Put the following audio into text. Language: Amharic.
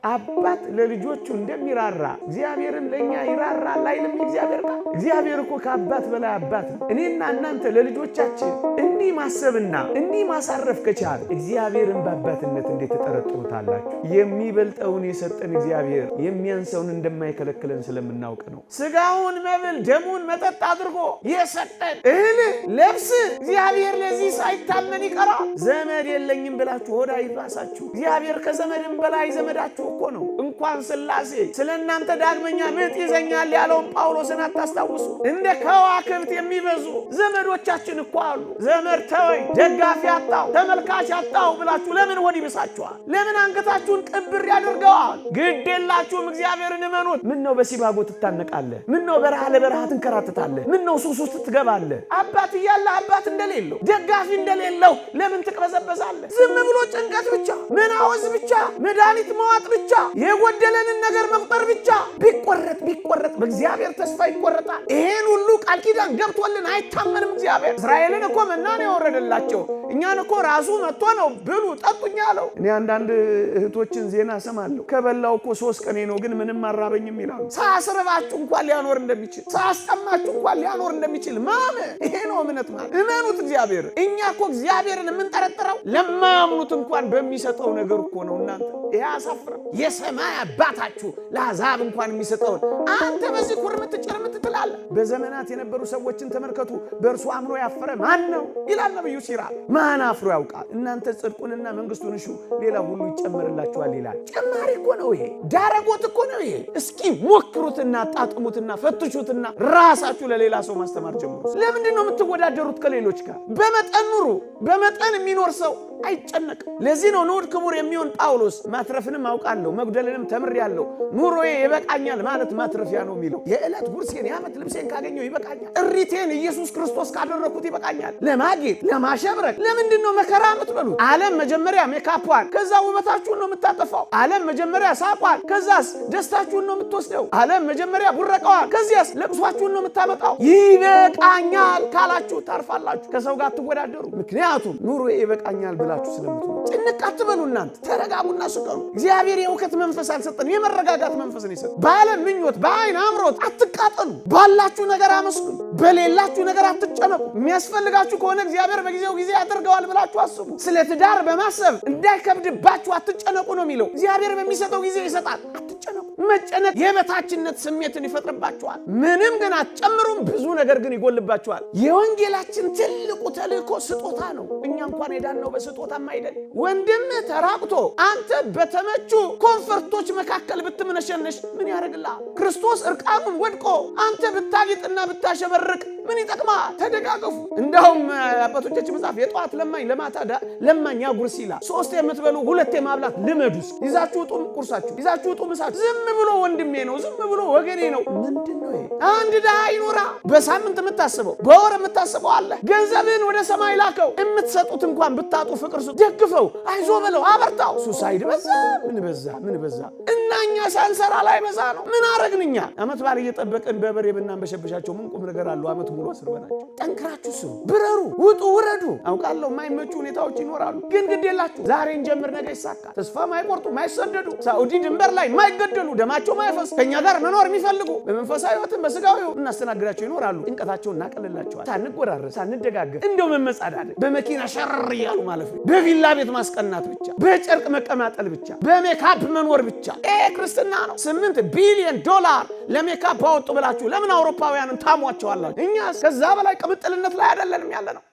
አባት ለልጆቹ እንደሚራራ እግዚአብሔርም ለእኛ ይራራል አይልም? እግዚአብሔር ቃል። እግዚአብሔር እኮ ከአባት በላይ አባት ነው። እኔና እናንተ ለልጆቻችን እንዲህ ማሰብና እንዲህ ማሳረፍ ከቻል እግዚአብሔርን በአባትነት እንዴት ትጠረጥሩታላችሁ? የሚበልጠውን የሰጠን እግዚአብሔር የሚያንሰውን እንደማይከለክለን ስለምናውቅ ነው። ስጋውን መብል ደሙን መጠጥ አድርጎ የሰጠን እህል ለብስ እግዚአብሔር ለዚህ ሳይታመን ይቀራል? ዘመድ የለኝም ብላችሁ ሆዳ ይባሳችሁ። እግዚአብሔር ከዘመድም በላይ ዘመዳችሁ እኮ ነው። እንኳን ሥላሴ ስለ እናንተ ዳግመኛ ምጥ ይዘኛል ያለውን ጳውሎስን አታስታውሱ? እንደ ከዋክብት የሚበዙ ዘመዶቻችን እኮ አሉ። ዘመድ ተወኝ፣ ደጋፊ አጣው፣ ተመልካች አጣው ብላችሁ ለምን ሆድ ይብሳችኋል? ለምን አንገታችሁን ቅብር ያደርገዋል? ግድ የላችሁም፣ እግዚአብሔርን እመኑት። ምን ነው በሲባጎ ትታነቃለህ? ምን ነው በረሃ ለበረሃ ትንከራትታለህ? ምን ነው ሱስ ውስጥ ትገባለህ? አባት እያለ አባት እንደሌለው፣ ደጋፊ እንደሌለው ለምን ትቅበዘበዛለህ? ዝም ብሎ ጭንቀት ብቻ፣ መናወዝ ብቻ፣ መድኃኒት መዋጥ ብቻ፣ የጎደለንን ነገር መቁጠር ብቻ። ቢቆረጥ ቢቆረጥ በእግዚአብሔር ተስፋ ይቆረጣል። ይሄን ሁሉ ቃል ኪዳን ገብቶልን አይታመንም እግዚአብሔር። እስራኤልን እኮ መና ነው የወረደላቸው። እኛን እኮ ራሱ መጥቶ ነው ብሉ ጠጡኝ አለው። እኔ አንዳንድ እህቶችን ዜና እሰማለሁ። ከበላው እኮ 3 ቀኔ ነው፣ ግን ምንም አራበኝም ይላሉ። ሳያስርባችሁ እንኳን ሊያኖር እንደሚችል፣ ሳያስጠማችሁ እንኳን ሊያኖር እንደሚችል ማመን፣ ይሄ ነው እምነት ማለት። እመኑት እግዚአብሔር። እኛ እኮ እግዚአብሔርን የምንጠረጥረው ለማያምኑት እንኳን በሚሰጠው ነገር እኮ ነው። እናንተ ይሄ አያሳፍርም? የሰማይ አባታችሁ ለአሕዛብ እንኳን የሚሰጠውን አንተ በዚህ ኩርምት ጭርምት ትላለህ። በዘመናት የነበሩ ሰዎችን ተመልከቱ። በእርሱ አምኖ ያፈረ ማን ነው ይላል ነብዩ ሲራክ። ማን አፍሮ ያውቃል? እናንተ ጽድቁንና መንግስቱን እሹ፣ ሌላ ሁሉ ይጨመርላችኋል ይላል። ጭማሪ እኮ ነው ይሄ፣ ዳረጎት እኮ ነው ይሄ። እስኪ ሞክሩትና ጣጥሙትና ፈትሹትና ራሳችሁ ለሌላ ሰው ማስተማር ጀምሩ። ለምንድን ነው የምትወዳደሩት ከሌሎች ጋር? በመጠን ኑሩ። በመጠን የሚኖር ሰው አይጨነቅም። ለዚህ ነው ንዑድ ክቡር የሚሆን ጳውሎስ ማትረፍንም አውቃለሁ መጉደልንም ተምሬአለሁ፣ ኑሮዬ ይበቃኛል ማለት ማትረፊያ ነው የሚለው። የዕለት ጉርሴን የዓመት ልብሴን ካገኘው ይበቃኛል። ጥሪቴን ኢየሱስ ክርስቶስ ካደረግኩት ይበቃኛል። ለማጌጥ ለማሸብረቅ ለምንድን ነው መከራ የምትበሉት? ዓለም መጀመሪያ ሜካፏን ከዛ ውበታችሁን ነው የምታጠፋው። ዓለም መጀመሪያ ሳቋን ከዛስ ደስታችሁን ነው የምትወስደው። ዓለም መጀመሪያ ቡረቀዋል፣ ከዚያስ ለቅሷችሁን ነው የምታመጣው። ይበቃኛል ካላችሁ ታርፋላችሁ። ከሰው ጋር አትወዳደሩ። ምክንያቱም ኑሮዬ ይበቃኛል ብላችሁ ስለምትኖሩ ጭንቅ አትበሉ። እናንተ ተረጋጉና ስቀኑ። እግዚአብሔር የሁከት መንፈስ አልሰጠንም፣ የመረጋጋት መንፈስ ነው የሰጠን። በዓለም ምኞት በአይን አምሮት አትቃጠሉ። ባላችሁ ነገር አመስግኑ፣ በሌላችሁ ነገር አትጨነቁ። የሚያስፈልጋችሁ ከሆነ እግዚአብሔር በጊዜው ጊዜ ያደርገዋል ብላችሁ አስቡ። ስለ ትዳር በማሰብ እንዳይከብድባችሁ አትጨነቁ ነው የሚለው። እግዚአብሔር በሚሰጠው ጊዜ ይሰጣል። አትጨነቁ። መጨነቅ የበታችነት ስሜትን ይፈጥርባችኋል። ምንም ግን አትጨምሩም፣ ብዙ ነገር ግን ይጎልባችኋል። የወንጌላችን ትልቁ ተልእኮ ስጦታ ነው። እኛ እንኳን የዳነው በስጦታም አይደል። ወንድምህ ተራቁቶ አንተ በተመቹ comfort ኦች መካከል ብትምነሸነሽ ምን ያደርግልሃል? ክርስቶስ እርቃኑን ወድቆ አንተ ብታጌጥና ብታሸበርቅ ምን ይጠቅማል? ተደጋገፉ። እንዳውም አባቶቻችን መጽሐፍ የጠዋት ለማኝ ለማታ ለማኝ ያጉርስ ይላል። ሶስት የምትበሉ ሁለት የማብላት ልመዱስ። ይዛችሁ ውጡ ቁርሳችሁ፣ ይዛችሁ ውጡ ምሳችሁ። ዝም ብሎ ወንድሜ ነው፣ ዝም ብሎ ወገኔ ነው። ምንድን ነው ይሄ? አንድ ድሃ ይኖራ በሳምንት የምታስበው፣ በወር የምታስበው አለ። ገንዘብህን ወደ ሰማይ ላከው። የምትሰጡት እንኳን ብታጡ ፍቅር ስጡ። ደግፈው፣ አይዞ በለው፣ አበርታው። Suicide በዛ፣ ምን በዛ፣ ምን በዛ። እና እኛ ሳንሰራ ላይ በዛ ነው። ምን አረግን እኛ? አመት በዓል እየጠበቅን በበሬ ብናንበሸብሻቸው ምን ቁም ነገር አለው? አመት ሙሉ አስርበናቸው። ጠንክራችሁ ስሩ፣ ብረሩ፣ ውጡ፣ ውረዱ። አውቃለሁ የማይመቹ ሁኔታዎች ይኖራሉ፣ ግን ግድ የላችሁ። ዛሬ እንጀምር፣ ነገ ይሳካል። ተስፋ ማይቆርጡ፣ ማይሰደዱ፣ ሳኡዲ ድንበር ላይ ማይገደሉ፣ ደማቸው ማይፈስ፣ ከእኛ ጋር መኖር የሚፈልጉ በመንፈሳዊ ሕይወትም በስጋዊ እናስተናግዳቸው ይኖራሉ። ጭንቀታቸውን እናቀልላቸዋል። ሳንጎራረስ፣ ሳንደጋገፍ፣ እንደው መመጻዳደቅ፣ በመኪና ሸረር እያሉ ማለፍ፣ በቪላ ቤት ማስቀናት ብቻ፣ በጨርቅ መቀማጠል ብቻ፣ በሜካፕ መኖር ብቻ፣ ይሄ ክርስትና ነው? $8 ቢሊዮን ለሜካፕ አወጡ ብላችሁ ለምን አውሮፓውያንን ታሟቸዋላችሁ? እኛስ ከዛ በላይ ቅብጥልነት ላይ አይደለንም ያለ ነው።